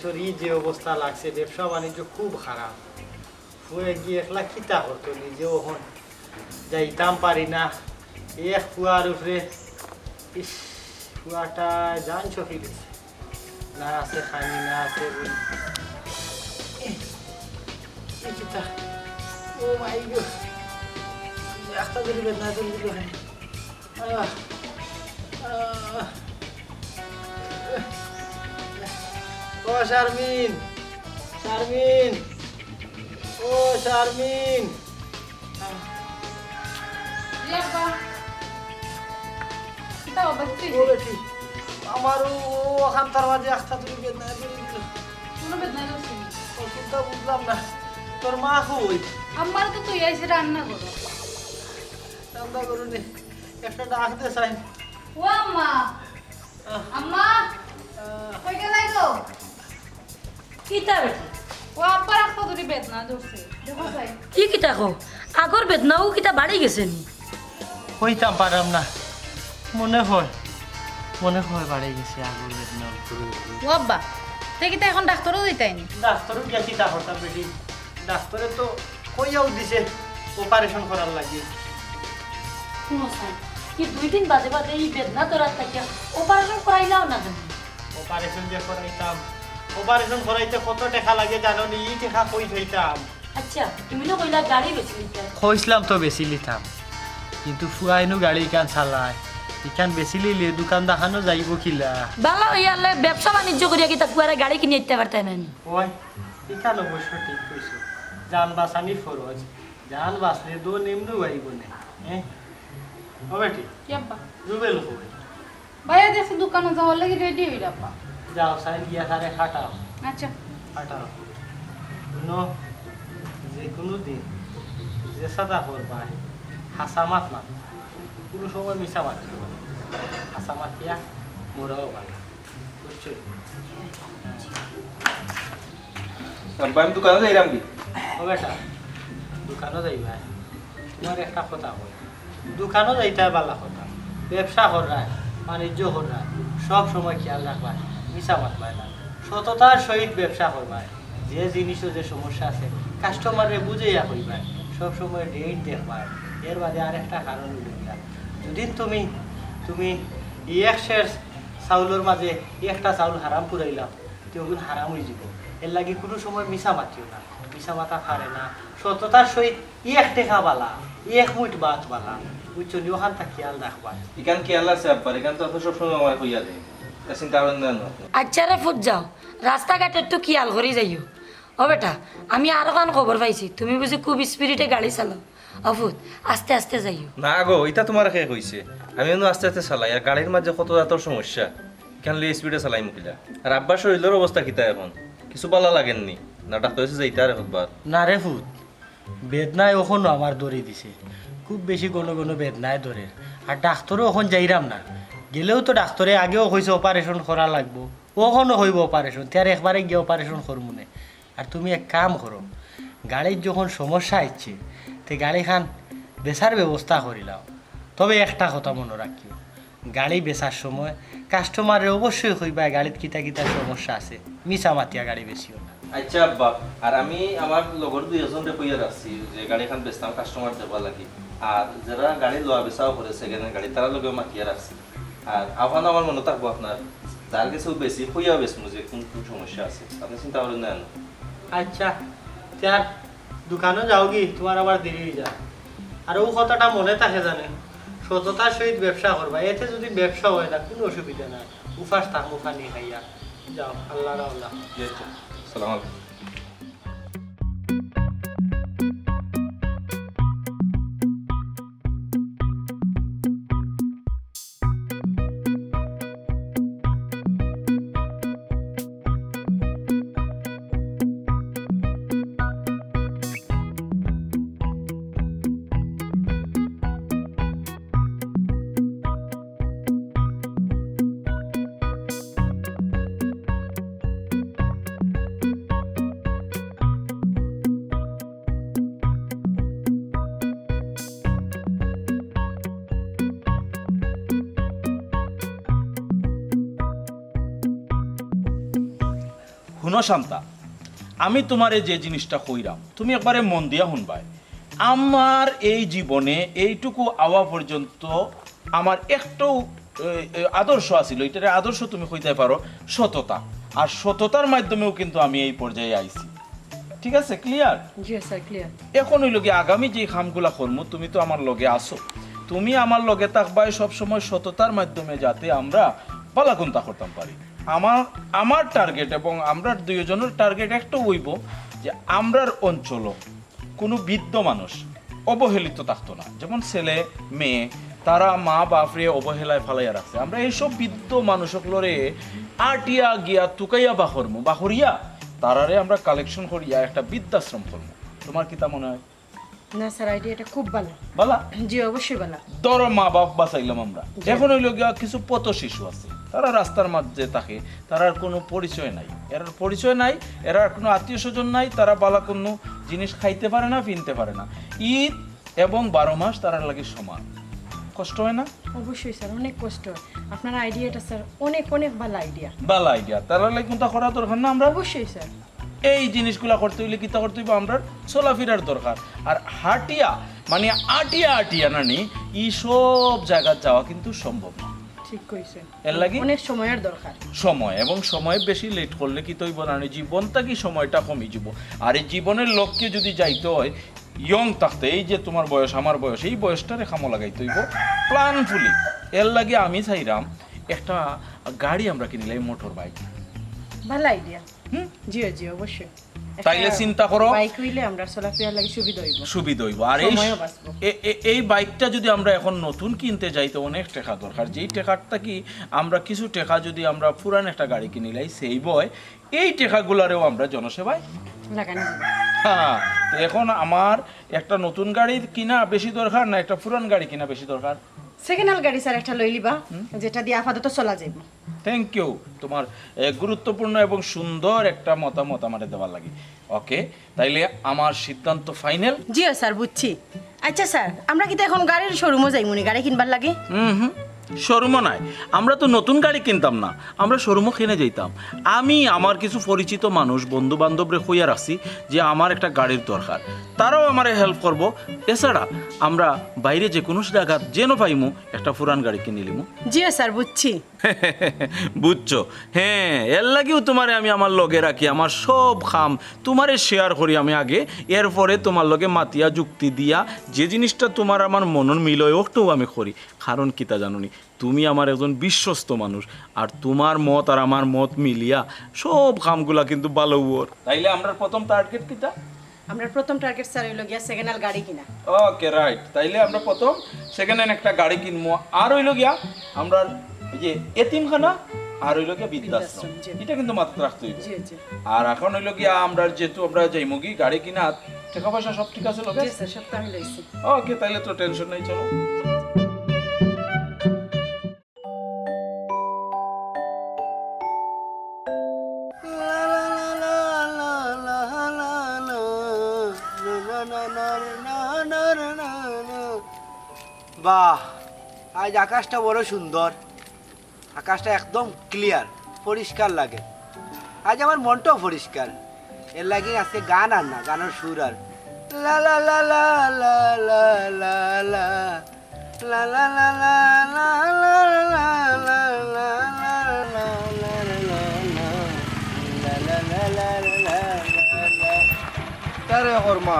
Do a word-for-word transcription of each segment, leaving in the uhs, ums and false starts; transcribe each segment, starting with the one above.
শরীর যে অবস্থা লাগছে, ব্যবসা বাণিজ্য খুব খারাপ। ফুয়ে গিয়ে একলা কিতা করতো, নিজেও অখন যাইতাম পারি না। এক ফুয়ার উপরে, ইস, ফুয়াটা জান সফি গেছে। না আছে খানি, না আছে রুই। এ, এ কিতা? ও মাই গড। একটা ধরি বেদনা ধরি দিল। আহ, আহ। ও শারমিন, শারমিন, ও শারমিন। জি আব্বা। কিতা বাবা, কিতা ও হইছে? বেটি, আমার ও, ও অখানতার মাঝে একটা ধরি বেদনা ধরি দিল। কোনো বেদনা ধরছে না। অসুখটা বুঝলাম না। তোর মা কই? আম্মারে তো তুই আইছে রান্না করো। রান্না করো নি। একটা ডাক দে চাই। ও আম্মা। আহ। আম্মা। আহ। কই গেলাই গো? কিতা বেটি? ও আব্বার আস্তা ধরি বেদনা ধরছে। দেখো চাই। কি কিতা কও? আগর বেদনা ও কিতা বাড়ি গেছে নি? কইতাম পারলাম না। মনে হয়, মনে হয় বাড়ি গেছে আগর বেদনা। ও আব্বা, তে কিতা এখন ডাক্তারও দিতাই নি? ডাক্তারও গিয়া কিতা করতাম বেটি? ডাক্তারে তো কইয়াও দিছে অপারেশন করার লাগি। হুনো চাই, কি দুই দিন বাদে বাদে ই বেদনা ধরার থাকিয়া অপারেশন করাইলাও না কেনে? অপারেশন যে করাইতাম, অপারেশন করাইতে কত টেকা লাগে জানো নি? ই টেকা কই পাইতাম? আচ্ছা, তুমি না কইলা গাড়ি বেচিলিতায়। কইছলাম তো বেচিলিতাম, কিন্তু ফুয়াইনু গাড়ি ইখান চালায়, ইখান বেচিলিলে দোকান দেখানো যাইবো কিলা? বালা অইয়ালে ব্যবসা বাণিজ্য করিয়া কিতা ফুয়ারে গাড়ি কিনিয়া দিতা পারতায় না নি? ওই, ইখান অবশ্য ঠিক কইছো, জান বাঁচানি ফরজ, জান বাঁচলে দোন এমনেউ আইবো নে। হ্যাঁ? ও বেটি, কি আব্বা? রুবেল কই? ভাইয়া দেখছি দোকানো যাওয়ার লাগি রেডি অইরা আব্বা। যাও, চাইন গিয়া তারে খাটাও। আচ্ছা। খাটাও। হুনো, যে কোনো দিন যে সাদা করবায়, হাছা মাত মাত। কোনো সময় মিছা মাত কইও না। হাছা মাতিয়া মরাও ভালা। বুঝছো? আব্বা, আমি দোকানো যাইরাম কি? ও বেটা, দোকানো যাইবায়? তুমারে একটা কথা কই, দোকানো যাইতায় ভালা কথা, ব্যবসা কররায়, বাণিজ্য কররায়, সব সময় খেয়াল রাখবায়, মিছা মাতবায় না, সততার সহিত ব্যবসা করবায়। যে জিনিসও যে সমস্যা আছে, কাস্টমাররে বুঝাইয়া কইবায়, সব সময় ডেট দেখবায়। এর বাদে আরেকটা কারণ অইলো গিয়া, যদি তুমি, তুমি এক সের চাউলর মাঝে একটা চাউল হারাম পুরাইলাও, তে অগুন হারাম অইযিবো। এরলাগি কুনু সময় মিছা মাতিও না, মিছা মাতা পারে না। সততার সহিত এক টেকা ভালা, এক মুইট ভাত ভালা, বুঝছো নি? অখানটা খেয়াল রাখবায়। ইখান খেয়াল আছে আব্বার, ইখান তো আপনে সবসময় আমারে কইয়া দেইন, ইতা চিন্তা করইন না আপনে। আচ্ছা রে ফুত, যাও, রাস্তাঘাট একটু খেয়াল করি যাইও। ও বেটা, আমি আরোখান খবর পাইছি, তুমি বুঝি খুব স্পিডে গাড়ি চালাও। ও ফুত, আস্তে আস্তে যাইও। না গো, ইতা তুমারে কে কইছে? আমি অনো আস্তে আস্তে চালাই, আর গাড়ির মাঝে কত জাতর সমস্যা, ইখান লইয়া স্পিডে চালাইমু কিলা? আর আব্বার শরীলর অবস্থা কিতা এখন? কিছু ভালা লাগের নি? না ডাক্তারর গেছে যাইতা আরেকবার? না রে ফুত, বেদনায় অখনো আমারে ধরি দিছে, খুব বেশি ঘন ঘন বেদনায় ধরের। আর ডাক্তারও অখন যাইরাম না, গেলেও তো ডাক্তারে আগেও কইছে অপারেশন করা লাগবো, অখনো কইবো অপারেশন, তে আর একবারে গিয়া অপারেশন করমু নে। আর তুমি এক কাম করো, গাড়ির যখন সমস্যা অইছে, তে গাড়িখান বেচার ব্যবস্থা করিলাও। তবে একটা কথা মনো রাখিও, গাড়ি বেচার সময় কাস্টমাররে অবশ্যই কইবায় গাড়িত কিতা কিতা সমস্যা আছে, মিছা মাতিয়া গাড়ি বেচিও না। আচ্ছা আব্বা, আর আমি আমার লগর দুই একজনরে কইয়া রাখছি যে গাড়িখান বেচতাম কাস্টমার দেবার লাগি, আর যেরা গাড়ি লওয়া বেচাও করে সেকেন্ড হ্যান্ড গাড়ি, তারার লগেও মাতিয়া রাখছি। আর আহ্বান আমার মনো থাকবো আপনার, যার গেছেও বেশি কইয়া বেচমু যে কুন কুন সমস্যা আছে, আপনে চিন্তা করইন না। আচ্ছা, তে আর দোকানো যাওগি, তুমার আবার দেরি অইযায়। আর অউ কথাটা মনো থাকে জানে, সততার সহিত ব্যবসা করবায়, এতে যদি ব্যবসা অয় না, কুনু অসুবিধা নাই, উপাস থাকমু পানি খাইয়া। যাও, আল্লাহ রাওলা। জি আচ্ছা, সালাম আলাইকুম। হুনো শান্তা, আমি তুমারে যে জিনিসটা কইরাম, তুমি একবারে মন দিয়া হুনবায়। আমার এই জীবনে এইটুকু আওয়া পর্যন্ত আমার একটাও, এ, এ, আদর্শ আছিল, এটারে আদর্শ তুমি কইতে পারো, সততা। আর সততার মাধ্যমেও কিন্তু আমি এই পর্যায়ে আইছি। ঠিক আছে, ক্লিয়ার? জি স্যার, ক্লিয়ার। এখন অইলো গিয়া আগামী যে কামগুলা করমু, তুমি তো আমার লগে আছো, তুমি আমার লগে থাকবায় সবসময় সততার মাধ্যমে, যাতে আমরা বালা কুন্তা করতাম পারি। আমার, আমার টার্গেট এবং আমরার দুইজনের টার্গেট একটা অইবো যে আমরার অঞ্চলও কোনো বৃদ্ধ মানুষ অবহেলিত থাকতো না। যেমন ছেলে, মেয়ে, তারা মা বাপরে অবহেলায় ফালাইয়া রাখছে। আমরা এইসব বৃদ্ধ মানুষ অকলরে আটিয়া গিয়া তুকাইয়া বাহরমু, বাহরিয়া তারারে আমরা কালেকশন করিয়া একটা বৃদ্ধাশ্রম করমু। তোমার কিতা মনে হয়? না স্যার, আইডিয়াটা খুব ভালো। বালা? জি, অবশ্যই ভালো। ধরো মা বাপ বাঁচাইলাম আমরা, জি। এখন অইলো গিয়া কিছু পথ শিশু আছে, তারা রাস্তার মাঝে থাকে, তারার কোনো পরিচয় নাই, এরার পরিচয় নাই, এরার কোনো আত্মীয় স্বজন নাই, তারা বালা কোনো জিনিস খাইতে পারে না, ফিনতে পারে না। ঈদ এবং বারো মাস তারার লাগি সমান। কষ্ট হয় না? অবশ্যই স্যার, অনেক কষ্ট হয়। আপনার আইডিয়াটা স্যার অনেক, অনেক ভালো আইডিয়া। বালা আইডিয়া। তারার লাগি কুন্তা করা দরকার না আমরা? অবশ্যই স্যার। এই জিনিসগুলা করতে অইলে কিতা করতে অইবো? আমরার চলাফিরার দরকার। আর হাটিয়া, মানে আটিয়া আটিয়া নানি, ই সব জাগাত যাওয়া কিন্তু সম্ভব না। ঠিক কইছেন। এর লাগি? অনেক সময়র দরকার। সময়, এবং সময় বেশি লেট করলে কিতা অইবো নানি, জীবন থাকি সময়টা কমি যিবো। আর এই জীবনের লক্ষ্যে যদি যাইতে হয়, ইয়ং থাকতে, এই যে তোমার বয়স, আমার বয়স, এই বয়সটারে কামো লাগাইতে অইবো প্ল্যানফুলি। এর লাগি আমি চাইরাম একটা গাড়ি আমরা কিনিলাই, মোটর বাইক। ভালো আইডিয়া। হুম? জি, জি, অবশ্যই। তাইলে একটা চিন্তা করো। বাইক অইলে আমরা চলাফেরার লাগি সুবিধা অইবো। সুবিধা অইবো। আর এই সময়ও বাঁচবো। এ-, এ-, এই বাইকটা যদি আমরা এখন নতুন কিনতে যাই, তো অনেক টেকা দরকার। যেই টেকার থাকি আমরা কিছু টেকা যদি আমরা পুরান একটা গাড়ি কিনিলাই, সেভ হয়, এই টেকাগুলারেও আমরা জনসেবায় লাগানো যাবে। হ্যাঁ, তো এখন আমার একটা নতুন গাড়ির কিনা বেশি দরকার না একটা পুরান গাড়ি কিনা বেশি দরকার? সেকেন্ড হ্যান্ড গাড়ি স্যার একটা লই লিবা, হুম। যেটা দিয়া আপাতত চলা যাইবো। থ্যাংক ইউ, তোমার, এ, গুরুত্বপূর্ণ এবং সুন্দর একটা মতামত আমারে দেওয়ার লাগি। ওকে, তাইলে আমার সিদ্ধান্ত ফাইনাল। জি স্যার, বুঝছি। আচ্ছা স্যার, আমরা কিতা এখন গাড়ির শোরুমও যাইমুনি গাড়ি কিনবার লাগি? হুম হুম, শোরুমও নাই, আমরা তো নতুন গাড়ি কিনতাম না, আমরা শোরুমও কিনে যাইতাম। আমি আমার কিছু পরিচিত মানুষ, বন্ধু বান্ধবরে কইয়া রাখছি যে আমার একটা গাড়ির দরকার, তারাও আমারে হেল্প করবো। এছাড়া আমরা বাইরে যে কোনো জায়গা যেন পাইমু একটা পুরান গাড়ি কিনিলিমু। জি স্যার, বুঝছি। বুঝছো? হ্যাঁ, এর লাগিও তোমারে আমি আমার লগে রাখি, আমার সব কাম তোমারে শেয়ার করি আমি আগে, এরপরে তোমার লগে মাতিয়া যুক্তি দিয়া যে জিনিসটা তোমার আমার মনর মিল অয়, ওটাও আমি করি। কারণ কিতা জানো নি, তুমি আমার একজন বিশ্বস্ত মানুষ, আর তোমার মত আর আমার মত মিলিয়া সব কামগুলা কিন্তু ভালা অর। তাইলে আমরার প্রথম টার্গেট কিতা? আমরার প্রথম টার্গেট স্যার অইলো গিয়া সেকেন্ড হ্যান্ড গাড়ি কিনা। ওকে, রাইট। তাইলে আমরা প্রথম সেকেন্ড হ্যান্ড একটা গাড়ি কিনমু, আর অইলো গিয়া আমরার এই যে এতিমখানা, আর অইলো গিয়া বৃদ্ধাশ্রম। বৃদ্ধাশ্রম, জি। এটা কিন্তু মাথাত রাখতে অইবো। জি, জি। আর এখন অইলো গিয়া আমরা যেহেতু আমরা যাইমুগি গাড়ি কিনাত, টেকা পয়সা সব ঠিক আছে লগে? জি স্যার, সব তো আমি লইছি। ওকে, তাইলে তো টেনশন নাই, চলো। বাহ, আজ আকাশটা বড় সুন্দর, আকাশটা একদম ক্লিয়ার, পরিষ্কার লাগে। আজ আমার মনটাও পরিষ্কার, এর লাগি আজকে গান আর না, গানের সুর আর। লা লা লা লা লা লা লা লা। লা লা লা লা লা। কিতা রে কর্মা,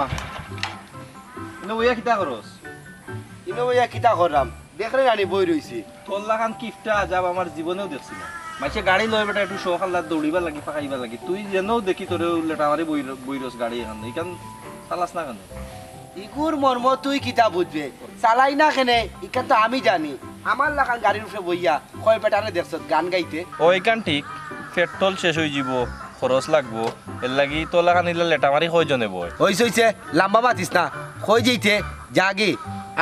ইনো বইয়া কিতা করস? ইনো বইয়া কিতা কররাম? দেখরে নানি বই রইছি। তোর লাখান কিপটা আজাব আমার জীবনেও দেখছি না। মাইনষে গাড়ি লয় বেটা একটু শখ আহ্লাদ দৌড়িবার লাগি, ফাঁকাইবার লাগি। তুই যেনও দেখি তোরে লেটা মারি বই, বই রস গাড়ি এখান। ইখান চালাস না কেনে? ইগুর মর্ম তুই কিতা বুঝবে? চালাই না কেনে, ইখান তো আমি জানি। আমার লাখান গাড়ির উপরে বইয়া কয় বেটারে দেখছত গান গাইতে? ও, ইখান ঠিক। পেট্রোল শেষ অইযিবো, খরচ লাগবো। এর লাগি তোর লাখান ইলা লেটা মারি কয়জনে বয়? অইছে, অইছে, লাম্বা মাতিস না। কই যাইতে? যাগি।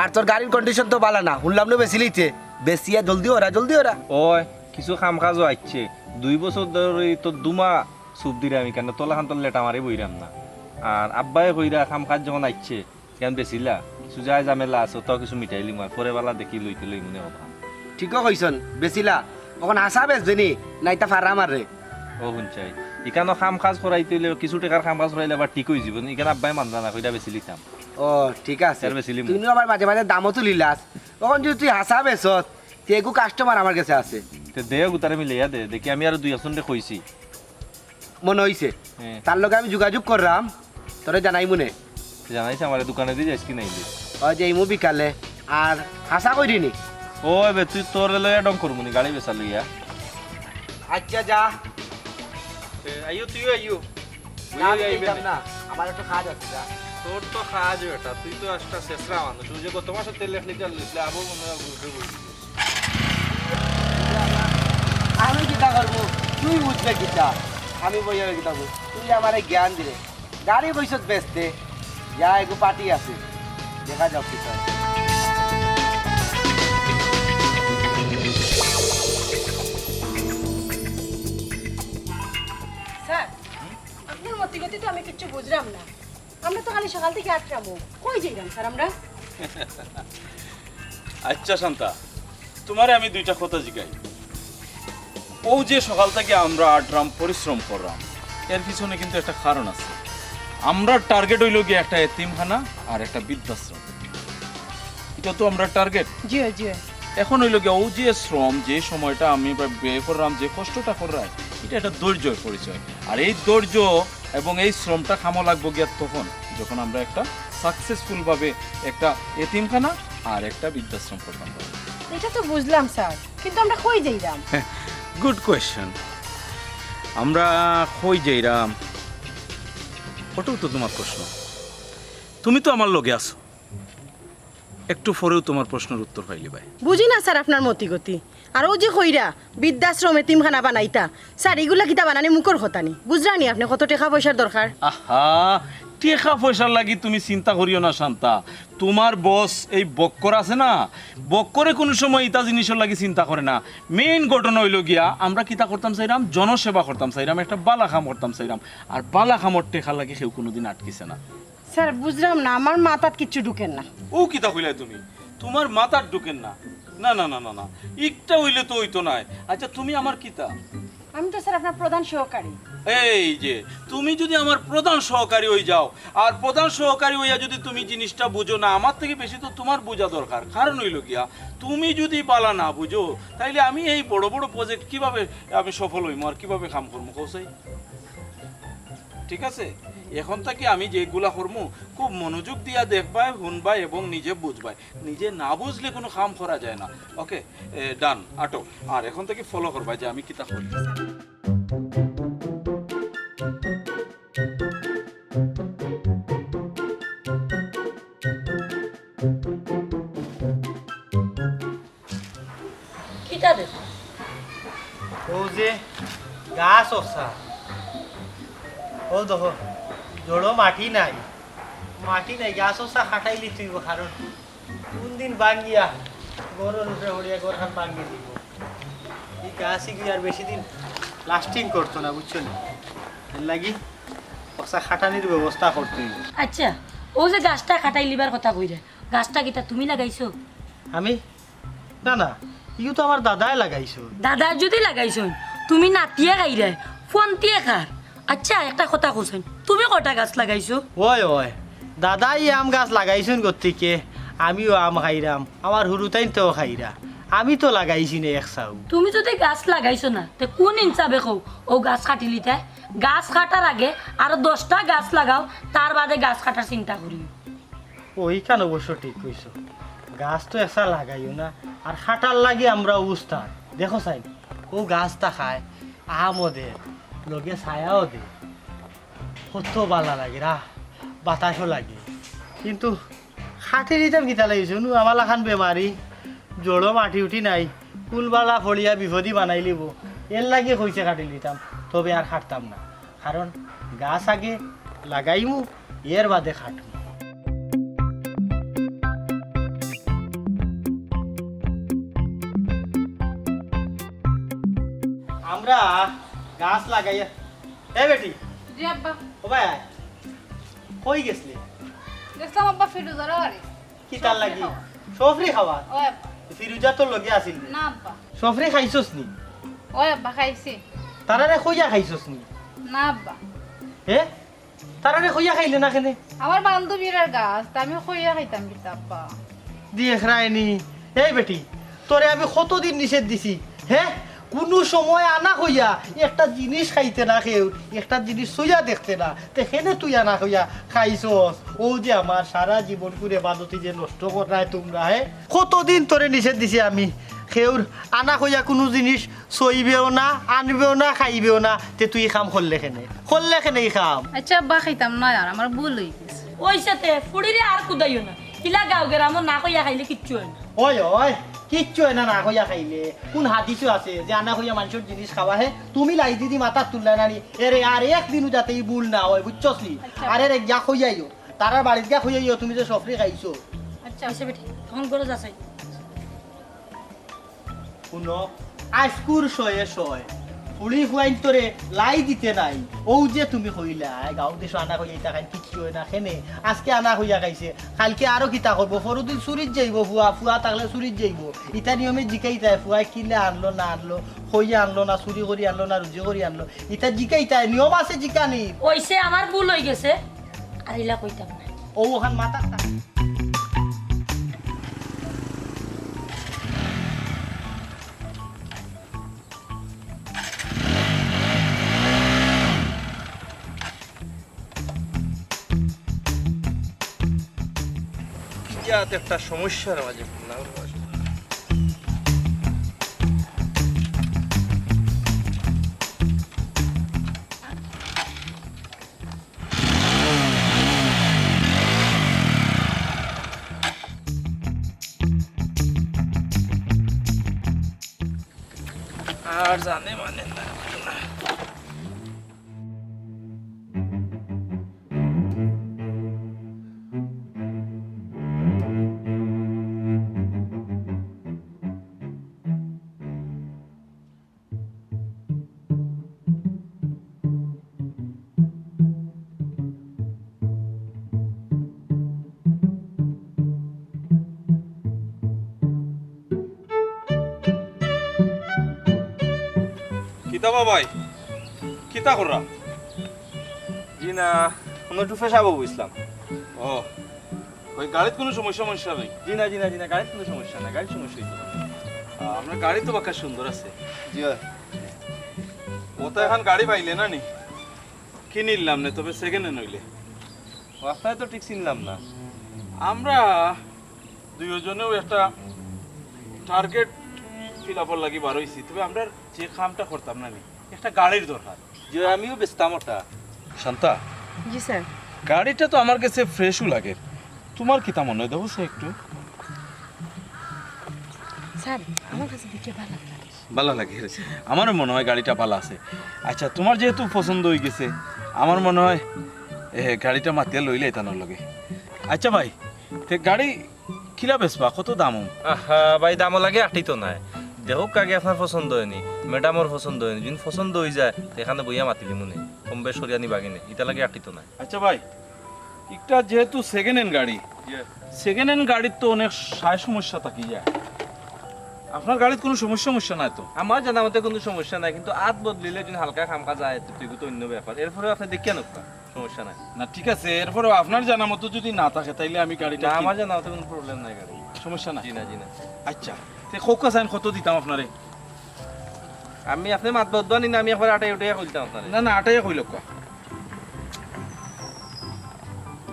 আর তোর গাড়ির কন্ডিশন তো বালা না। হুনলাম নু বেচিলিতে। বেচিয়া জলদি অরা, জলদি অরা। ওই, কিছু কাম কাজও আইছে। দুই বছর ধরি তো দুমা চুপ দিরাম ইখান, তোর লাখান তো লেটা মারি বইরাম না। আর আব্বায় কইরা কাম কাজ যখন আইছে, ইখান বেচিলা, কিছু যায় ঝামেলা আছে, অতাও কিছু মিটাইলিমু, আর পরে বালা দেখি লইতে লইমুনে কথা। ঠিকও কইছন, বেচিলা। অখন হাছা বেচবে নি, না ইতা ফারা মাররে? ও হুনছাই, ইখানো কাম কাজ করাইতে অইলে, কিছু টেকার কাম কাজ করাইলে আবার ঠিক অইযিবো নি। ইখান আব্বায় মানরা না, কইরা বেচিলিতাম। ও, ঠিক আছে। আর বেচিলিমু। তুই নু আবার মাঝে মাঝে দামও তুলিলাস। অখন যদি তুই হাছা বেচস, তে এগু কাস্টমার আমার গেছে আছে। তে দে, অগুতারে মিলাইয়া দে। দেখি, আমি আরো দুই একজনরে কইছি। মনো অইছে? হ্যাঁ। তার লগে আমি যোগাযোগ কররাম, তোরে জানাইমুনে। জানাইছে আমারে, দোকানেদি যাইস কি নাইলে? অয় যাইমু বিকালে। আর হাছা কইরি নি? অয় বে, তুই তোরে লইয়া ঢং করমু নি, গাড়ি বেচা লইয়া। আচ্ছা, যা। এ, আইও, তুইও আইও। না, আমি যাইতাম না, আমার একটু কাজ আছে, যা। তোর তো কাজ বেটা, তুই তো একটা শেষরা মানুষ। তুই যে গত মাসে তেল এক লিটার লইছিলে, আবার মনে হয় ঘুরতে বলছিস। আমি কিতা করমু? তুই বুঝবে কিতা? আমি বইয়া কিতা বুঝ? তুই আমারে জ্ঞান দিলে। গাড়ি বইছত বেচতে। যা, এগু পার্টি আছে। দেখা যাক কিতা হয়। স্যার, আপনার মতিগতি তো আমি কিচ্ছু বুঝলাম না। আমরা তো খালি সকাল থাকি আটরামু। কই যাইরাম স্যার আমরা? আচ্ছা শান্তা, তুমারে আমি দুইটা কথা জিগাই। অউ যে সকাল থাকি আমরা আটরাম, পরিশ্রম কররাম, এর পিছনে কিন্তু একটা কারণ আছে। আমরার টার্গেট অইলো গিয়া একটা এতিমখানা আর একটা বৃদ্ধাশ্রম। ইটা তো আমরার টার্গেট। জি, জি। এখন অইলো গিয়া অউ যে শ্রম, যে সময়টা আমি ব্যয় কররাম, যে কষ্টটা কররাম, ইটা একটা ধৈর্যর পরিচয়। আর এই ধৈর্য এবং এই শ্রমটা কামো লাগবো গিয়া তখন, যখন আমরা একটা সাকসেসফুল ভাবে একটা এতিমখানা আর একটা বৃদ্ধাশ্রম করতাম পারবো। ইটা তো বুঝলাম স্যার, কিন্তু আমরা কই যাইরাম? Good question. আমরা কই যাইরাম, ওটাও তো তুমার প্রশ্ন। তুমি তো আমার লগে আছো, একটু পরেউ তুমার প্রশ্নর উত্তর পাইলিবায়। বুঝি না স্যার আপনার মতিগতি। আর অউ যে কইরা বৃদ্ধাশ্রম, এতিমখানা বানাইতা, স্যার, ইগুলা কিতা বানানি মুখর কথা নি? বুঝরা নি আপনে কত টেকা পয়সার দরকার? আহা, টেকা পয়সার লাগি তুমি চিন্তা করিও না শান্তা। তুমার বস এই বক্কর আছে না, বক্করে কুনু সময় ইতা জিনিসর লাগি চিন্তা করে না। মেইন ঘটনা অইলো গিয়া, আমরা কিতা করতাম চাইরাম, জনসেবা করতাম চাইরাম, একটা বালা কাম করতাম চাইরাম। আর বালা কামর টেকার লাগি কেউ কুনুদিন আটকিছে না। স্যার, বুঝরাম না, আমার মাথাত কিচ্ছু ঢুকের না। অউ কিতা কইলায় তুমি? তুমার মাথাত ঢুকের না? না, না, না, না, না, ইকটা অইলে তো অইতো নায়। আচ্ছা, তুমি আমার কিতা? আমি তো স্যার আপনার প্রধান সহকারী। এই যে, তুমি যুদি আমার প্রধান সহকারী অইযাও, আর প্রধান সহকারী অইয়া যুদি তুমি জিনিসটা বুঝো না, আমার থাকি বেশি তো তুমার বুঝা দরকার। কারণ অইলো গিয়া, তুমি যুদি বালা না বুঝো, তাইলে আমি এই বড় বড় প্রজেক্ট কিভাবে আমি সফল অইমু আর কিভাবে কাম করমু, কও চাই? ঠিক আছে, এখন থাকি আমি যেগুলা করমু, খুব মনোযোগ দিয়া দেখবায়, হুনবায় এবং নিজে বুঝবায়। নিজে না বুঝলে কুনু কাম করা যায় না। ওকে, ডান, আটো। আর এখন থাকি ফলো করবায় যে আমি কিতা করি। কিতা রে? অউ যে গাছ অকসা, অউ দেখো, জড়ো মাটি নাই, মাটি নাই, গাছ অকসা কাটাইলিতে অইবো, কারণ কুনদিন ভাঙ্গিয়া ঘরর উপরে পড়িয়া ঘরখান ভাঙ্গি দিবো। ই গাছ ইগু আর বেশি দিন লাস্টিং করতো না, বুঝছো নি? এর লাগি অকসা কাটানির ব্যবস্থা করতে অইবো। আচ্ছা, অউ যে গাছটা কাটাইলিবার কথা কইরা, গাছটা কিতা তুমি লাগাইছো? আমি? না, না, ইগু তো আমার দাদায় লাগাইছইন। দাদায় যুদি লাগাইছইন, তুমি নাতিয়ে খাইরায়, ফন্তিয়ে খার। আচ্ছা, একটা কথা কওছইন, তুমি কয়টা গাছ লাগাইছো? অয়, অয়, দাদায় ই আম গাছ লাগাইছইন গতিকে আমিও আম খাইরাম, আমার হুরুতাইন্তেও খাইরা। আমি তো লাগাইছি না এক চাও। তুমি যুদি গাছ লাগাইছো না, তে কুন ইনসাফে কও, অউ গাছ কাটিলিতায়? গাছ কাটার আগে আরো দশটা গাছ লাগাও, তার বাদে গাছ কাটার চিন্তা করিও। অউ, ইখান অবশ্য ঠিক কইছো। গাছ তো একসা লাগাইও না, আর কাটার লাগি আমরা উস্তাদ। দেখো চাইন, অউ গাছ থাকায় আমও দে, লগে ছায়াও দে। কত বালা লাগে রা, বাতাসও লাগে। কিন্তু কাটিলিতাম কিতা লাগি? হুনো, আমার লাখান বেমারি, জড়ো মাটি উঠি নাই, কুলবালা ফড়িয়া বিপদি বানাইলিবো। এর লাগি কইছে কাটিলিতাম, তবে আর কাটতাম না। কারণ গাছ আগে লাগাইমু, এর বাদে কাটমু। আমরা গাছ লাগাইয়া, এ বেটি। জি আব্বা। ও ভাই, আয়। কই গেছলি? গেছলাম আব্বা, ফিরোজার বাড়ি। কিতার লাগি? সফরি খাওয়া। সফরি খাওয়া? ওই আব্বা। ফিরোজা তোর লগে আছিল নি? না আব্বা। সফরি খাইছস নি? ওই আব্বা, খাইছি। তারারে কইয়া খাইছস নি? না আব্বা। এ? তারারে কইয়া খাইলে না কেনে? আমার বান্ধবীর আর গাছ, তা আমি কইয়া খাইতাম কিতা আব্বা? দেখরায়নি। এই বেটি, তোরে আমি কতদিন নিষেধ দিছি, হে? কুনু সময় আনা কইয়া একটা জিনিস খাইতে না কেউর, একটা জিনিস ছুইয়া দেখতে না। তে কেনে তুই আনা কইয়া খাইছস? অউ যে আমার সারা জীবনকুর এবাদতি যে নষ্ট কররায় তুমরা, হে? কতদিন তোরে নিষেধ দিছি আমি, কেউর আনা কইয়া কুনু জিনিস ছইবেও না, আনবেও না, খাইবেও না, তে তুই ই কাম করলে কেনে? করলে কেনে ই কাম? আচ্ছা আব্বা, খাইতাম না আর, আমার ভুল অই গেছে। অইছে তে, ফুড়িরে আর কুদাইও না। কিলা গাঁও গেরামো না কইয়া খাইলে কিচ্ছু অয় না। ওই, ওই, কিচ্ছু অয় না, না কইয়া খাইলে। কুন হাদিসো আছে যে আনা কইয়া মানষর জিনিস খাওয়া হে? তুমি লাই দিদি মাথাত তুললা না নি? এরে আর একদিনও যাতে ই ভুল না অয়, বুঝছস নি? আচ্ছা। আর এরে গিয়া কইয়াইও, তারার বাড়িত গিয়া কইয়াইও তুমি যে সফরি খাইছো। আচ্ছা, আচ্ছা বেটি, তখন ঘরো যা চাই। হুনো, আইজকুর শয়ে শয়। ফুড়ি ফুয়াইন্তরে লাই দিতে নাই। অউ যে তুমি কইলায়, গাঁও দেশো আনা কইয়া ইতা খাইন কিচ্ছু অয় না, কেনে? আজকে আনা কইয়া খাইছে, কাইলকে আরো কিতা করবো? পরদিন চুরিত যাইবো ফুয়া, ফুয়া থাকলে চুরিত যাইবো। ইতা নিয়মে জিকাইতায়, ফুয়ায় কিলা আনলো না আনলো, কইয়া আনলো না, চুরি করি আনলো না, রুজি করি আনলো। ইতা জিকাইতায়, নিয়ম আছে জিকানির। অইছে, আমার ভুল অই গেছে, আর ইলা কইতাম না। অউ অখান মাথাত থাক। ইয়াত একটা সমস্যার মাঝে পড়লাম। আর জানে মানে না। কিতা বা ভাই? কিতা কররা? জি না, কুনু একটু পেশাবো বুঝলাম। ও, ওই গাড়িত কুনু সমস্যা, সমস্যা নাই? জি না, জি না, জি না, গাড়িত কুনু সমস্যা নাই, গাড়িত সমস্যা অইতো না। আহ, আপনার গাড়ি তো বাক্কা সুন্দর আছে। জি অয়। অতা অখন গাড়ি পাইলে না নি? কিনিলাম নে, তবে second hand অইলে। ও, আপনারে তো ঠিক চিনলাম না। আমরা দুইওজনেও একটা target fill up-র লাগি বার অইছি, তবে আমরার যে কামটা করতাম না নি, একটা গাড়ির দরকার। জি, আমিও বেচতাম ওটা। শান্তা, জি স্যার। গাড়িটা তো আমার কাছে fresh-ও লাগে, তোমার কিতা মনে অয়? দেখো সে একটু। স্যার, আমার কাছে দেখে ভালা লাগে। ভালা লাগে। আমারও মনে অয় গাড়িটা ভালা আছে। আচ্ছা, তোমার যেহেতু পছন্দ অই গেছে, আমার মনে অয়, এ, গাড়িটা মাতিয়া লইলে তানর লগে। আচ্ছা ভাই, তে গাড়ি কিলা বেচবা? কত দাম অয়? আহা, ভাই, দামর লাগি আটিতো নায়। দেখউক্কা আগে আপনার পছন্দ অয়নি, ম্যাডামর পছন্দ অয়নি। যদি পছন্দ অই যায়, তে এখানো বইয়া মাতিলিমুনে। কম বেশ করিয়া নিবা কিনে, ইতার লাগি আটিতো নায়। আচ্ছা ভাই, একটা যেহেতু second hand গাড়ি, জি। Second hand গাড়ির তো অনেক সায় সমস্যা থাকি যায়। আপনার গাড়িত কুনু সমস্যা, সমস্যা নাই তো? আমার জানা মতে কুনু সমস্যা নাই, কিন্তু আত বদলিলে যদি হালকা খামখা যায়, তো এগু তো অইন্য ব্যাপার। এরপরেও আপনে দেখিয়া নেউক্কা, সমস্যা নাই। না, ঠিক আছে, এরপরেও আপনার জানা মতো যদি না থাকে, তাইলে আমি গাড়িটা না, কিন- আমার জানা মতে কুনু problem নাই গাড়ি। সমস্যা নাই? জি না, জি না। আচ্ছা, তে কউক্কা চাইন কত দিতাম আপনারে? আমি আপনে মাত বদবা নি না, আমি একবার আটাই উঠাইয়া কইতাম আপনারে। না, না, আটাইয়া কইলউক্কা।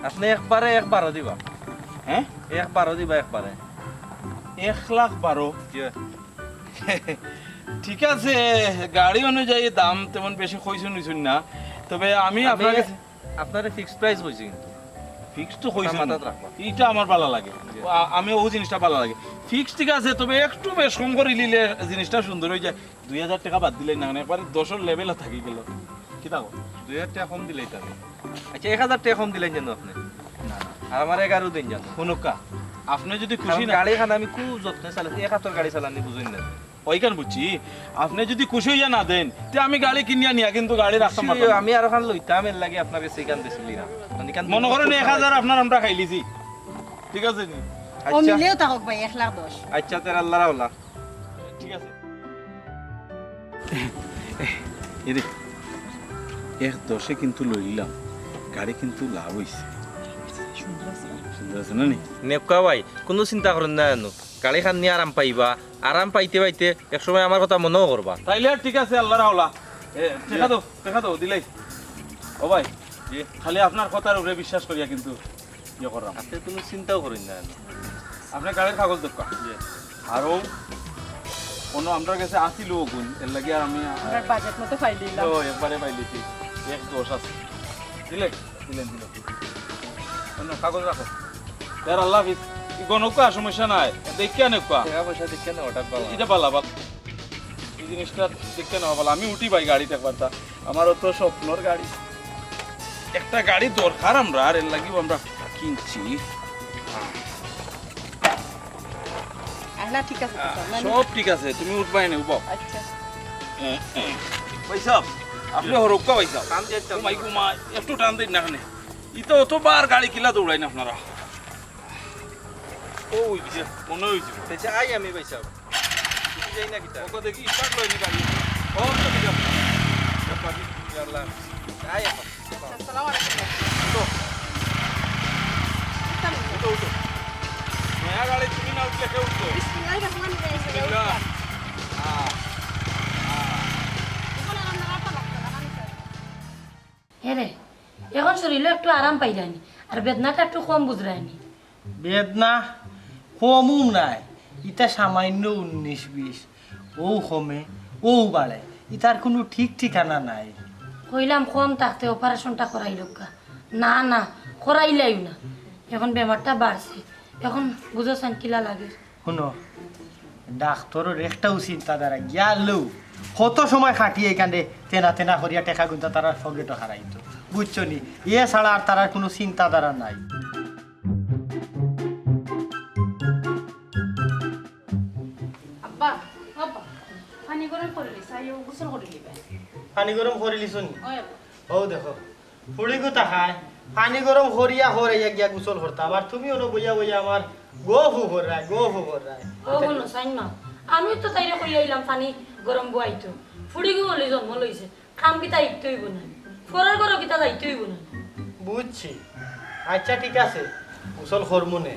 আপনে একবারে এক বারো দিবা। হ্যাঁ? এক বারো দিবা একবারে। এক লাখ বারো? জি। ঠিক আছে, গাড়ি অনুযায়ী দাম তেমন বেশি কইছইন অইছইন না, তবে আমি আমি আপনার কাছে আপনারে fixed price কইছি কিন্তু। Fixed তো কইছইন। মাথাত রাখবা। ইটা আমার ভালা লাগে। জি। আ-, আমি অউ জিনিসটা ভালা লাগে। Fixed ঠিক আছে, তবে একটু বেশ কম করি নিলে জিনিসটা সুন্দর অই যায়। দুই হাজার টেকা বাদ দিলে না, মানে একবারে দশর level-ও থাকি গেল। কিতা কও? দুই হাজার টেকা কম দিলেই তো আমি। আচ্ছা, এক হাজার টেকা কম দিলেন যেন আপনে। না, না। আর আমার এগারো দিন যেন। হুনউক্কা, আপনে যদি খুশি কারণ না গাড়ি খান আমি খুব যত্নে চালাইছি, এক হাতর গাড়ি চালানি বুঝইন না। অইখান বুঝছি, আপনে যদি খুশি অইয়া না দেইন, তে আমি গাড়ি কিনিয়া নিয়া কিন্তু গাড়ি রাখতাম খুশি পারতাম অইয়া না। আমি আরো খান লইতাম, এর লাগি আপনার গেছে ইখান বেশি লিরা। মানে ইখান মনে করেন এক হাজার আপনার আমরা খাইলিছি, ঠিক আছে নি? ও আচ্ছা। মিলেও থাকুক ভাই, এক লাখ দশ। আচ্ছা, তের আল্লাহর হাওলা। ঠিক আছে। এরে, এরে। এক দশে কিন্তু লইলাম, গাড়ি কিন্তু লাভ অইছে। সুন্দর আছে না নি? নেউক্কা ভাই, কুনু চিন্তা করইন না এনো। গাড়িখান নিয়া আরাম পাইবা, আরাম পাইতে পাইতে এক সময় আমার কথা মনেও করবা। তাইলে আর ঠিক আছে, আল্লার হাওলা। এ, টেকা দেও, টেকা দেও, দিলাই। ও ভাই, জি। খালি আপনার কথার উপরে বিশ্বাস করিয়া কিন্তু ইয়ে করলাম। আপনে কুনু চিন্তাও করইন না এনো। আপনে গাড়ির কাগজ দেউক্কা। জি। আর ও কোনো আমরার গেছে আছিল অগুন, এর লাগি আর আমি, আহ, আমরার বাজেট মতো পাইলিলাম। ও, একবারে পাইলিছি। এক দশ আছে। দিলে? দিলেন, দিলেন। অন্য কাগজ রাখো। ইয়ার আল্লাহ হাফিজ। ই গণকা সমস্যা নাই। দেখিয়া নেউক্কা। টেকা পয়সা দেখিয়া নেওয়াটা ভালা। ইটা ভালা, ভালা। ই জিনিসটা দেখিয়া নেওয়া ভালা। আমি উঠি ভাই গাড়িত একবার তা। আমারও তো স্বপ্নর গাড়ি। একটা গাড়ি দরকার আমরার, এর লাগিও আমরা কিনছি। আহ, না, ঠিক আছে, ঠিক আছে। মানে সব ঠিক আছে, তুমি উঠবায় নে, উবাও। আচ্ছা। ভাই সাহেব, আপনে হরক্কা ভাই সাহেব। টান দিয়ে, টান ও মাই দিয়ে। গো মা, একটু টান দেইন না কেনে। ইতা অতবার গাড়ি কিলা দৌড়াইন আপনারা? ও, ওই যে, মনে অইছে। আচ্ছা, আই আমি ভাই সাহেব। কিছু যাই না কিতা? ওকে দেখি, start লয়নি গাড়ি। ও, তো ঠিক আছে। আল্লাহ। আই এখন। আসসালামু আলাইকুম। উঠো। উঠো, উঠো। নয়া গাড়ি তুমি না উঠলে কে উঠতো? বিসমিল্লাহির রহমানির রহিম। বিসমিল্লাহ। হ্যাঁ, হ্যাঁ। হে রে, এখন শরীলো একটু আরাম পাইরায়নি, আর বেদনাটা একটু কম বুঝরায়নি। বেদনা কমও নাই, ইটা সামান্য উনিশ বিশ, অউ কমে, অউ বাড়ে, ইতার কুনু ঠিক ঠিকানা নাই। কইলাম কম থাকতে অপারেশনটা করাইলাউক্কা, না, না, করাইলাইও না। এখন বেমারটা বাড়ছে, এখন বুঝছইন কিলা লাগে। হুনো, ডাক্তরর একটাউ চিন্তাধারা গেলো, কত সময় খাটিয়া ইখানে তেনা তেনা করিয়া টেকা গুনতা তারার পকেটো হারাইতো, বুঝছো নি? এ ছাড়া আর তারার কুনু চিন্তাধারা নাই। আব্বা, আব্বা, পানি গরম করিলিছি, আইও গোসল করিলিবা। পানি গরম করিলিছো নি? অয় আব্বা। অউ দেখো, ফুড়িগু তাকায়, পানি গরম করিয়া করাইয়া গিয়া গোসল করতাম, আর তুমি অনো বইয়া বইয়া আমার গফ কররায়, গফ কররায়। ও হুনো, চাইন মা, আমিও তো তাইরে কইয়া আইলাম পানি গরম বওয়াইতো। ফুড়িগু অলি জন্ম লইছে, কাম কিতা ইকতে অইবো না, পরর ঘরো কিতা যাইতে অইবো না। বুঝছি, আচ্ছা ঠিক আছে, গোসল করমু নে।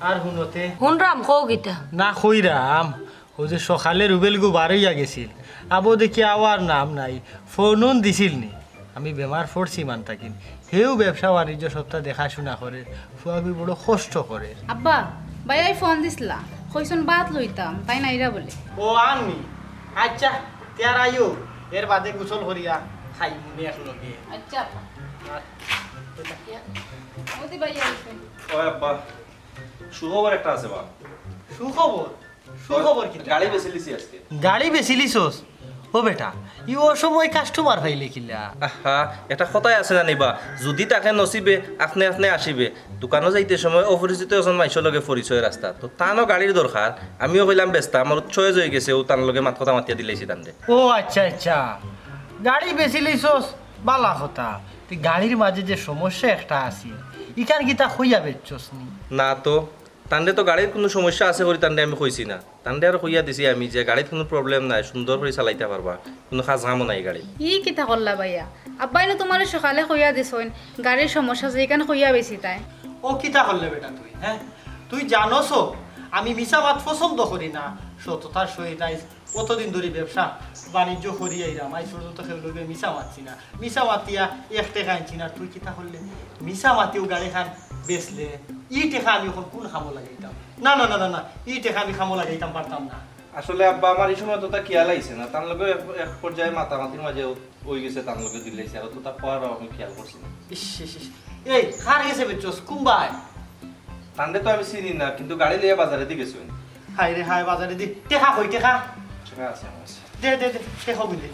আর হুনো তে। হুনরাম, কও কিতা? না কইরাম, অউ যে সকালে রুবেলগু বারইয়া গেছিল, আবো দেখি আওয়ার নাম নাই, ফোন-উন দিছিল নি? আমি বেমার পড়ছি মান থাকিন, হেউ ব্যবসা বাণিজ্য সবটা দেখাশুনা করের, ফুয়াগুয়ে বড় কষ্ট করের। আব্বা, ভাইয়ায় ফোন দিছলা, কইছইন ভাত লইতাম, তাইন আইরা বুলে। ও আননি, আচ্ছা, তে আর আইও, এর বাদে গোসল করিয়া খাইমু নে একলগে। আচ্ছা আব্বা। আর ওদি ভাইয়া আইছে। ওই আব্বা, সুখবর একটা আছে বা। সুখবর? সুখবর কিতা? গাড়ি বেচিলিছি আজকে। গাড়ি বেচিলিছস? ও বেটা, ই অসময় কাস্টমার পাইলে কিলা? আহা, একটা কথাই আছে জানি বা, যুদি থাকে নসিবে, আপনে আপনে আসিবে। দোকানো যাইতে সময় অপরিচিত একজন মাইনষর লগে পরিচয় রাস্তাত। তো তানও গাড়ির দরকার, আমিও কইলাম বেচতাম, আমার choice অইগেছে, অউ তান লগে মাত-কথা মাতিয়া দিলাইছি তানরে। ও আচ্ছা, আচ্ছা, গাড়ি বেচিলিছস, বালা কথা। তে গাড়ির মাঝে যে সমস্যা একটা আছিল, ইখান কিতা কইয়া বেচছস নি? না তো, তানরে তো গাড়ির কুনু সমস্যা আছে করি তানরে আমি কইছি না। তানরে আরো কইয়া দিছি আমি যে গাড়িত কুনু problem নাই, সুন্দর করি চালাইতা পারবা, কুনু কাজ কামও নাই গাড়িত। ই কিতা করলা ভাইয়া? আব্বায় নু তুমারে সকালে কইয়া দিছইন, গাড়ির সমস্যা আছে, ইখান কইয়া বেচিতায়। ও কিতা করলে বেটা তুই, হ্যাঁ? তুই জানোস আমি মিছা মাত পছন্দ করি না, সততার সহিত আইজ অতদিন ধরি ব্যবসা বাণিজ্য করি আইরাম, আইজ পর্যন্ত কেউর লগে মিছা মাতছি না। মিছা মাতিয়া এক টেকা আনছি না, তুই কিতা করলে? মিছা মাতিও গাড়িখান বেচলে, ই টেকা আমি অখন কুন কামো লাগাইতাম? না, না, না, না, না, ই টেকা আমি কামো লাগাইতাম পারতাম না। আসলে আব্বা, আমার ই সময় অততা খিয়াল আইছে না, তান লগে এক, এক পর্যায়ে মাতামাতির মাঝে অইগেছে, তান লগে দিলাইছি, আর অততা কওয়ারও আমি খিয়াল করছি না। ইস, ইস, ইস। এই, কার গেছে বেচছস? কুনবায়? তানরে তো আমি চিনি না, কিন্তু গাড়ি লইয়া বাজারেদি গেছইন। হায় রে হায়, বাজারেদি। টেকা কই, টেকা? টেকা আছে আমার কাছে। দে, দে, দে, টেকা কই দে।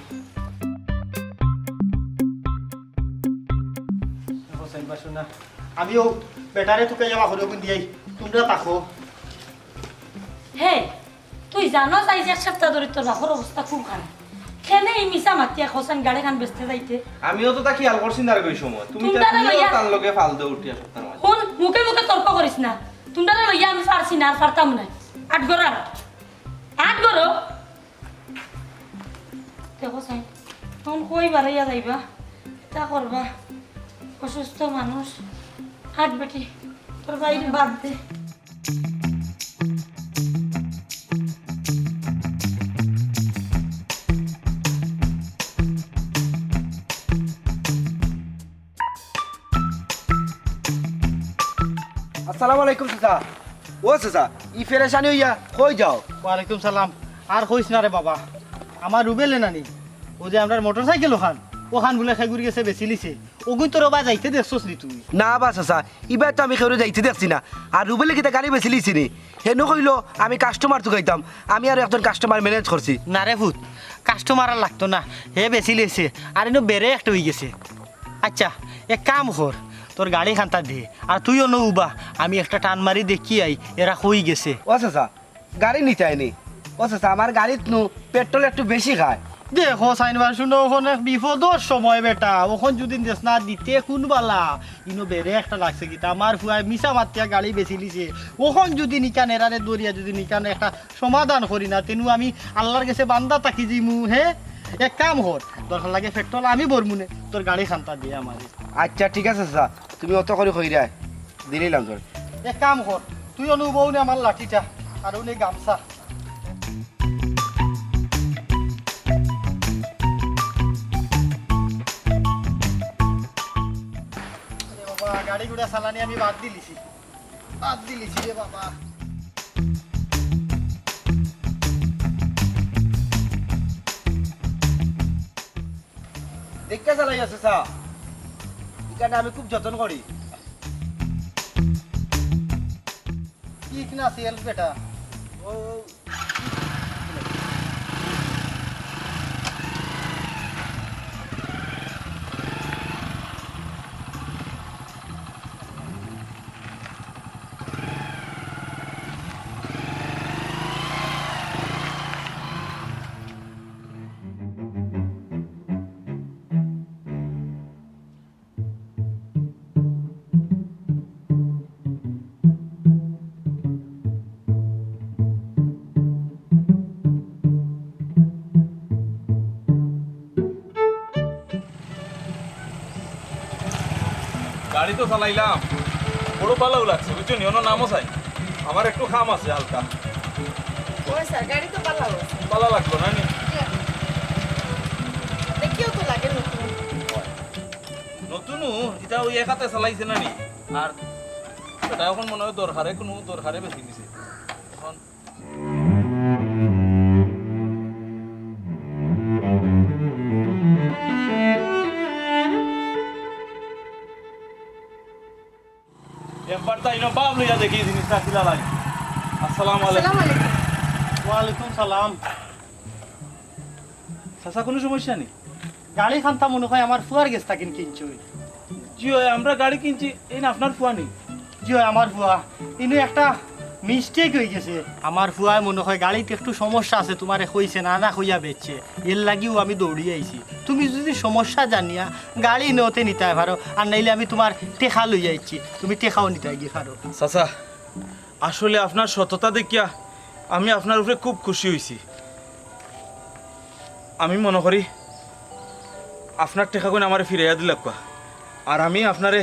দেখো, সাইবা শোনা, আমিও বেটারে তুকাইয়া বাকরে অগুন দিয়াই, তুমরা থাকো। হে, তুই জানোস আইজ এক সাপ্তা ধরি তোর বাপর অবস্থা খুব খারাপ। কেনে ই মিছা মাতিয়া কছইন গাড়িখান বেচতে যাইতে? আমিও তো তা খিয়াল করছি না রে ওই সময়। তুমি তা তুমরারে তুমিও লইয়া তার লগে ফাল দেও উঠিয়া সপ্তার মাঝে। হুন, মুখে মুখে তর্ক করিস না। তুমরারে লইয়া আমি পারছি না, আর পারতাম না। আট ঘর আট। আট ঘর। দেখো চাই, তখন কই বাড়াইয়া যাইবা? কিতা করবা? অসুস্থ মানুষ। হাট বেটি, তোর বাইরে বাদ দে। আসসালামু আলাইকুম চাচা। ও চাচা, ই পেরেশানি অইয়া কই যাও? ওয়ালাইকুম সালাম। আর কইস না রে বাবা, আমার রুবেলে নানি, ও যে আমরার মোটরসাইকেল ওখান, ওখান বুলে খেগুর গেছে বেচিলিছে। ওগুন তোর ওবা যাইতে দেখছস নি তুই? না বা চাচা, ইবার তো আমি কেউরে যাইতে দেখছি না। আর রুবেলে কিতা গাড়ি বেচিলিছে নি? হেনু কইলো আমি কাস্টমার তুকাইতাম, আমি আর একজন কাস্টমার ম্যানেজ করছি। না রে পুত, কাস্টমার আর লাগতো না, হে বেচিলিছে। আর ইনো বেরে একটা অইগেছে। আচ্ছা, এক কাম কর, তোর গাড়ি খান্তা দে, আর তুই অনো উবা, আমি একটা টান মারি দেখি আই, এরা কই গেছে। ও চাচা, গাড়ি নিতায় নি? ও চাচা, আমার গাড়িত নু পেট্রোল একটু বেশি খায়। দেখো সাইনবার, শুনো, অখন এক বিপদর সময় বেটা, অখন যুদি দেস না দিতে কুন বালা, ইনো বেরে একটা লাগছে কিতা, আমার ফুয়ায় মিছা মাতিয়া গাড়ি বেচিলিছে, অখন যুদি নিকান এরারে ধরিয়া যুদি নিকান একটা সমাধান করি না, তেনু আমি আল্লার গেছে বান্দা থাকি যিমু, হে? এক কাম কর, দরকার লাগে পেট্রোল আমি ভরমুনে, তোর গাড়ি খান্তা দে আমারে। আচ্ছা, ঠিক আছে চাচা, তুমি অত করি কইরায়, দিলাইলাম তোর। এক কাম কর, তুই অনো উবা অনে আমার লাঠিটা, আর অনে গামছা। এ বাবা, গাড়ি ঘোড়া চালানি আমি বাদ দিলিছি। বাদ দিলিছি রে বাবা। দেখিয়া চালাইও চাচা, ইখান আমি খুব যতন করি। ঠিক না সেলস বেটা। ও, গাড়ি তো চালাইলাম, বড় ভালাও লাগছে, বুঝছো নি? অনো নামো চাই, আমার একটু কাম আছে হালকা। ওই স্যার, গাড়ি তো ভালাও আছে। ভালা লাগলো না নি? জি। দেখিও তো লাগে নতুন। নতুনও, ইটা ওই এক হাতে চালাইছে না নি? আর ইটা অখন মনে অয় দরকারে, কুনু দরকারে বেচিলিছে। অখন একবার তাই না বাপ লইয়া দেখি জিনিসটা কিলা লাগে। আসসালামু আলাইকুম। আসসালামু আলাইকুম। ওয়ালাইকুম সালাম। চাচা, কুনু সমস্যা নি? গাড়ি খান্তা মনে অয় আমার ফুয়ার গেছ থাকি কিনছইন। জি অয়, আমরা গাড়ি কিনছি, এইন আপনার ফুয়া নি? জি অয়, আমার ফুয়া। ইনো একটা মিস্টেক অইগেছে। আমার ফুয়ায় মনে অয় গাড়িত একটু সমস্যা আছে, তুমারে কইছে না, না কইয়া বেচছে। এরলাগিউ আমি দৌড়ি আইছি। তুমি যুদি সমস্যা জানিয়া গাড়ি ইনো অতে নিতায় পারো, আর নাইলে আমি তুমার টেকা লইয়া আইছি, তুমি টেকাও নিতায় গি পারো। চাচা, আসলে আপনার সততা দেখিয়া আমি আপনার উপরে খুব খুশি অইছি। আমি মনে করি আপনার টেকাগুন আমারে ফিরাইয়া দিলাউক্কা, আর আমি আপনারে,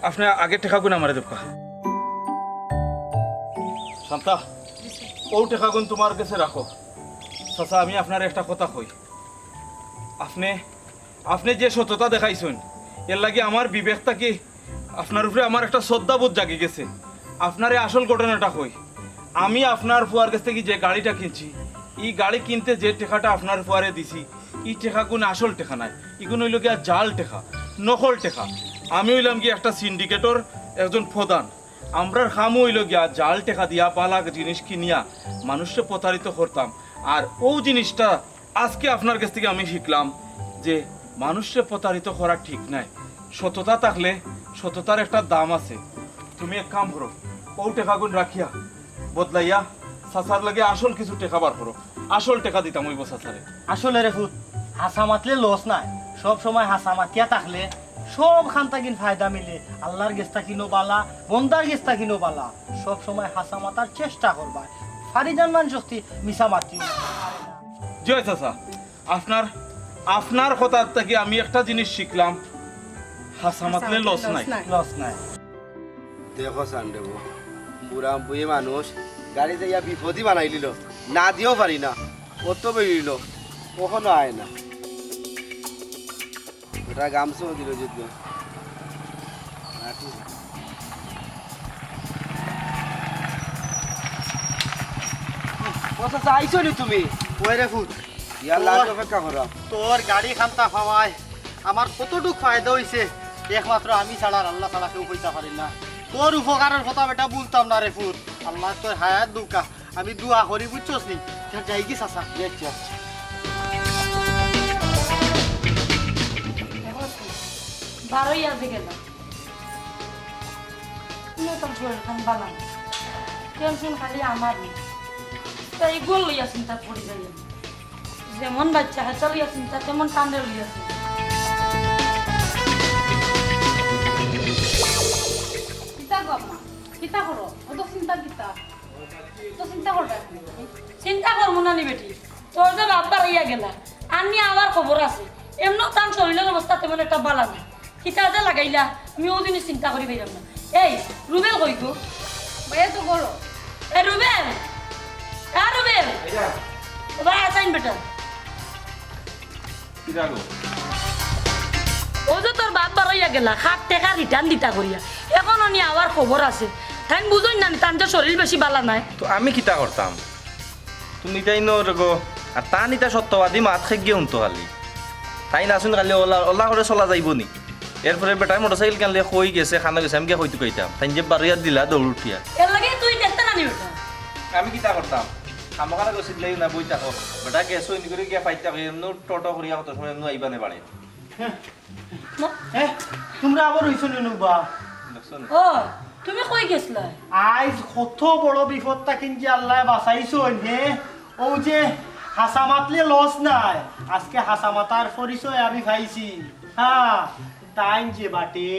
আপনে আগে টেকাগুন আমারে দেউক্কা। শান্তা, অউ টেকাগুন তুমার গেছে রাখো। চাচা, আমি আপনারে একটা কথা কই, আপনে, আপনে যে সততা দেখাইছইন, এরলাগি আমার বিবেক থাকি আপনার উপরে আমার একটা শ্রদ্ধাবোধ জাগি গেছে। আপনারে আসল ঘটনাটা কই, আমি আপনার ফুয়ার গেছ থাকি যে গাড়িটা কিনছি, ই গাড়ি কিনতে যে টেকাটা আপনার ফুয়ারে দিছি, ই টেকাগুন আসল টেকা নায়, ইগুন অইলো গিয়া জাল টেকা, নকল টেকা। আমি অইলাম গিয়া একটা সিন্ডিকেটর একজন প্রধান। আমরার কামও অইলো গিয়া জাল টেকা দিয়া বালা জিনিস কিনিয়া মানুষরে প্রতারিত করতাম। আর অউ জিনিসটা আজকে আপনার গেছ থাকি আমি শিখলাম যে মানুষরে প্রতারিত করা ঠিক নায়। সততা থাকলে সততার একটা দাম আছে। তুমি এক কাম করো, অউ টেকাগুন রাখিয়া বদলাইয়া চাচার লগে আসল কিছু টেকা বার করো, আসল টেকা দিতাম অইবো চাচারে। আসলে রে পুত, হাছা মাতলে লস নাই, সব সময় হাছা মাতিয়া থাকলে সব খান থাকিন ফায়দা মিলে। আল্লার গেছ থাকিনও বালা, বন্দার গেছ থাকিনও বালা। সব সময় হাছা মাতার চেষ্টা করবা। ফারিজান মান শক্তি মিছা মাতিও না। জি অয় চাচা, আপনার আপনার কথার থাকি আমি একটা জিনিস শিখলাম, হাছা মাতলে লস নাই। লস নাই। দেখো সান্ডেবু, বুড়া বুড়ি মানুষ, গাড়ি যাইয়া বিপদই বানাই দিল, না দিয়েও পারি না, অত বেরিল, কখনো আয় না। ওটা গামছাও দিল যুদ্ধ। ও চাচা, আইছো নি তুমি? ওই রে ফুত, ইয়ার লাগে অপেক্ষা করা। তোর গাড়ি খান্তা পাওয়ায় আমার কতটুক ফায়দা হইছে, একমাত্র আমি ছাড়া আর আল্লাহ ছাড়া কেউ কইতা পারে না। তোর উপকারের কথা বেটা বলতাম না রে ফুত, আল্লাহ তোর হায়াত দুকা। আমি দোয়া করি, বুঝছস নি? তা যাই কি চাচা? বারোই আছে গেল। কোনো তার শরীর খান বালা না। টেনশন খালি আমার নি। তাই গোল লইয়া চিন্তা পড়ি যাই আমি। যেমন বাচ্চা কাচ্চা লইয়া চিন্তা, তেমন কান্দে লইয়া চিন্তা। কিতা গো আম্মা? কিতা করো? অত চিন্তা কিতা? তো চিন্তা করবে এখন। চিন্তা করবো না নি বেটি, তোর যে বাপ বারইয়া গেলা, আর নি আবার খবর আছে। এমনও তার শরীরের অবস্থা তেমন একটা বালা না। কিতা যে লাগাইলা, আমি ও জিনিস চিন্তা করি পাইলাম না। এই, রুবেল কই গো? ভাইয়া তো গেল। এ রুবেল, এ রুবেল। ও ভাই, আসাইন বেটা। কিতা গো? ও যে তোর বাপ বারইয়া গেলা, খাট টেকা রিটার্ন দিতা করিয়া। এখনো নি আবার খবর আছে। তাইন বুঝইন না নি, তান যে শরীর বেশি বালা নাই। তো আমি কিতা করতাম? তুমি তাই নর গো। আর তান ইতা সত্যবাদী মাত খেয়ে গিয়ে হুনতো খালি। তাইন আছইন খালি ওলা, ওলা করে চলা যাইবো নি। এরপরে বেটায় মোটরসাইকেল কেন লিয়ে কই গেছে, খানো গেছে, আমি গিয়া কইতে কইতাম। তাইন যে বারইয়া দিলা দৌড় উঠিয়া। এর লাগে তুই দেখতে না নি বেটা। আমি কিতা করতাম? খামোখারা গেছি দিলাই না বই থাকো। বেটা গেছো ইনি করে গিয়া ফাইট থাকো, এমন টোটো করিয়া কত সময় এমন আইবা নে বাড়ি। হ্যাঁ, তোমরা আবার হইছো নি নুবা? দেখছো নি? ও, তুমি কই গেছলা? আইজ কত বড় বিপদ থাকি যে আল্লায় বাঁচাইছইন, হে? ও যে হাছা মাতলে লস নাই, আজকে হাছা মাতার পরিচয় আমি পাইছি। হ্যাঁ, তাইন যে বাটে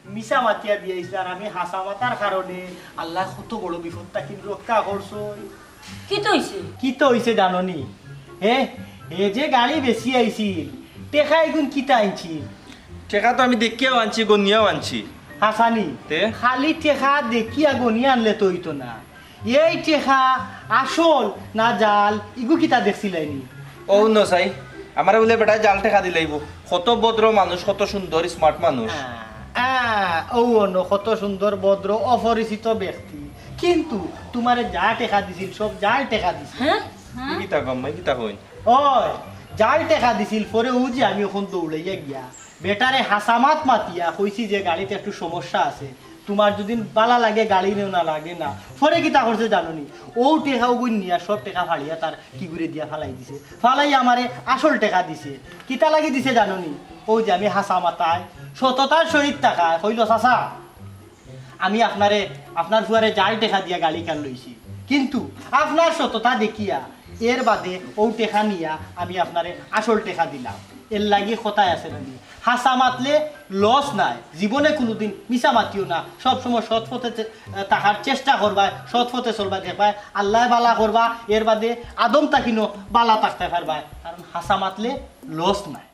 মিছা মাতিয়া বিয়া অইছিল, আর আমি হাছা মাতার কারণে আল্লায় কত বড় বিপদ থাকি রক্ষা করছইন। কিতা অইছে? কিতা অইছে জানো নি? হে, হে যে গাড়ি বেচি আইছিল, টেকা ইগুন কিতা আনছিল? টেকা তো আমি দেখিয়াও আনছি, গনিয়াও আনছি। হাছানি? তে? খালি টেকা দেখিয়া গনিয়া আনলে তো অইতো না। এই টেকা আসল না জাল, ইগু কিতা দেখছিলায় নি? ও ন চাই, আমারে বুলে বেটায় জাল টেকা দিলাইবো। কত ভদ্র মানুষ, কত সুন্দর, smart মানুষ। আ, আ, ও অনো কত সুন্দর, ভদ্র, অপরিচিত ব্যক্তি। কিন্তু তুমারে যা টেকা দিছিল, সব জাল টেকা দিছিল। হ্যাঁ? ই কিতা কম, ই কিতা কইন? ওই, জাল টেকা দিছিল, পরে ও যে আমি অখন দৌড়াইয়া গিয়া বেটারে হাছা মাত মাতিয়া কইছি যে গাড়িত একটু সমস্যা আছে, তুমার যদি বালা লাগে গাড়ি নেও, না লাগে না। পরে কিতা করছে জানো নি? ও টেকা ওগুন নিয়া সব টেকা ফাড়িয়া তার কিগুরে দিয়া ফালাই দিছে। ফালাই আমারে আসল টেকা দিছে। কিতা লাগি দিছে জানো নি? ও যে আমি হাছা মাতায়, সততার সহিত থাকায়, কইলো, "চাচা, আমি আপনারে, আপনার ফুয়ারে জাল টেকা দিয়া গাড়ি খান লইছি, কিন্তু আপনার সততা দেখিয়া এর বাদে ও টেকা নিয়া আমি আপনারে আসল টেকা দিলাম।" এর লাগি কথায় আছে না নি, হাছা মাতলে লস নাই। জীবনে কুনুদিন মিছা মাতিও না, সব সময় সৎ পথে চে-, থাকার চেষ্টা করবায়, সৎ পথে চলবায়, দেখবায় আল্লায় বালা করবা, এর বাদে আদম তাকিনো বালা থাকতে পারবায়, কারণ হাছা মাতলে লস নাই।